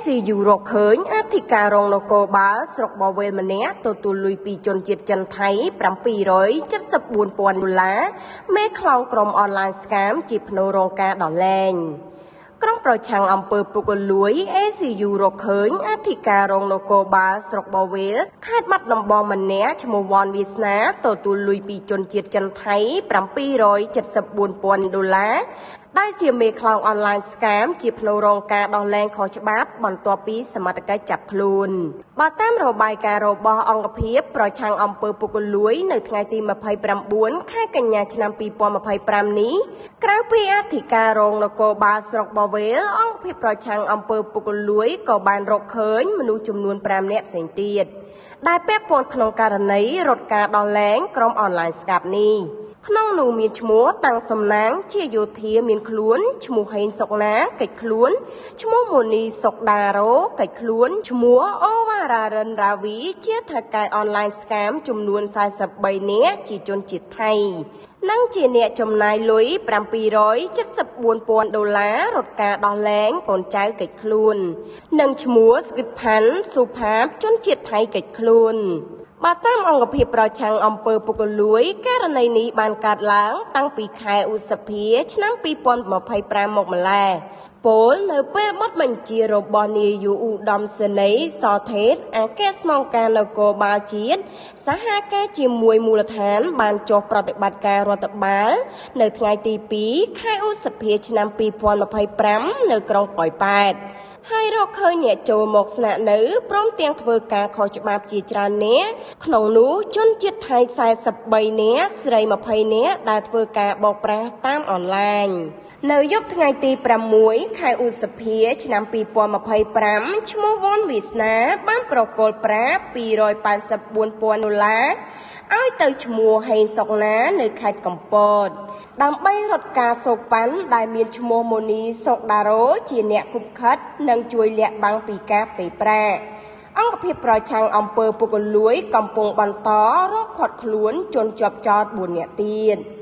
ACU រកឃើញអធិការរងនគរបាលស្រុកបវេលម្នាក់ទទួលលុយពីជនជាតិចិនថៃ774ពាន់ដុល្លារមេខ្លោងក្រុមអនឡាញស្កាមជាភ្នូររងការដោះលែង។ ក្រុមប្រឆាំងអំពើពុករលួយ ACU រកឃើញអធិការរងនគរបាលស្រុកបវេលខេត្តបាត់ដំបងម្នាក់ឈ្មោះវ៉ាន់វាសនាទទួលលុយពីជនជាតិចិនថៃ774ពាន់ដុល្លារដែលជាមេខ្លោងអនឡាញស្កាមជាភ្នូរងការដោះលែងខុសច្បាប់បន្ទាប់ពីសមត្ថកិច្ចចាប់ខ្លួន។ បើតាមរបាយការណ៍របស់អង្គភាពប្រឆាំងអំពើពុករលួយនៅថ្ងៃទី29ខែកញ្ញាឆ្នាំ2025នេះក្រៅពីអធិការរងនគរបាលស្រុកបវេលអង្គភាពប្រឆាំងអំពើពុករលួយក៏បានរកឃើញមនុស្សចំនួន5នាក់ផ្សេងទៀតដែលពាក់ព័ន្ធក្នុងករណីរត់ការដោះលែងក្រុមអនឡាញស្កាប់នេះក្នុងនោះមានឈ្មោះតាំងសំណាងជាយោធាមានខ្លួនឈ្មោះហេងសុកណាកិច្ចខ្លួនឈ្មោះមូនីសុកដារ៉ូកិច្ចខ្លួនឈ្មោះអូវ៉ារ៉ារិនរាវីជាថៅកែអនឡាញស្កាមចំនួន43នាក់ជាជនជាតិថៃនិងជាអ្នកចំណាយលុយ774ពាន់ដុល្លាររត់ការដោះលែងកូនចៅកិច្ចខ្លួននិងឈ្មោះស្គិតផាន់សុផាបជនជាតិថៃកិច្ចខ្លួន។ បើតាមអង្គភាពប្រឆាំងអំពើពុករលួយករណីនេះបានកើតឡើងតាំងពីខែឧសភាឆ្នាំ2025មកម្ល៉េះពលនៅពេលបទបញ្ជារបស់នាយកឧត្តមសេនីយ៍សថេតអគ្គស្នងការនគរបាលជាតិសហការជាមួយមូលដ្ឋានបានចុះប្រតិបត្តិការរដ្ឋបាលនៅថ្ងៃទី2ខែឧសភាឆ្នាំ2025នៅក្រុងប៉ោយប៉ែតហើយរកឃើញអ្នកចូលមកស្នាក់នៅព្រមទាំងធ្វើការខុសច្បាប់ជាច្រើនអ្នកក្នុងនោះជនជាតិថៃ43នាក់ស្រី20នាក់ដែលធ្វើការបោកប្រាស់តាមអនឡាញ។ នៅយប់ថ្ងៃទី6ខែឧសភាឆ្នាំ2025ឈ្មោះវ៉ាន់វាសនាបានប្រគល់ប្រាក់284ពាន់ដុល្លារឲ្យទៅឈ្មោះហេងសុកណានៅខេត្តកំពតដើម្បីរត់ការសូកប៉ាន់ដែលមានឈ្មោះមូនីសុកដារ៉ូជាអ្នកគប់ខិតនិងជួយលាក់បាំងពីការផ្ទេរប្រាក់។ អង្គភាពប្រឆាំងអំពើពុករលួយកំពុងបន្តរកឃាត់ខ្លួនជនជាប់ចោទ4នាក់ទៀត។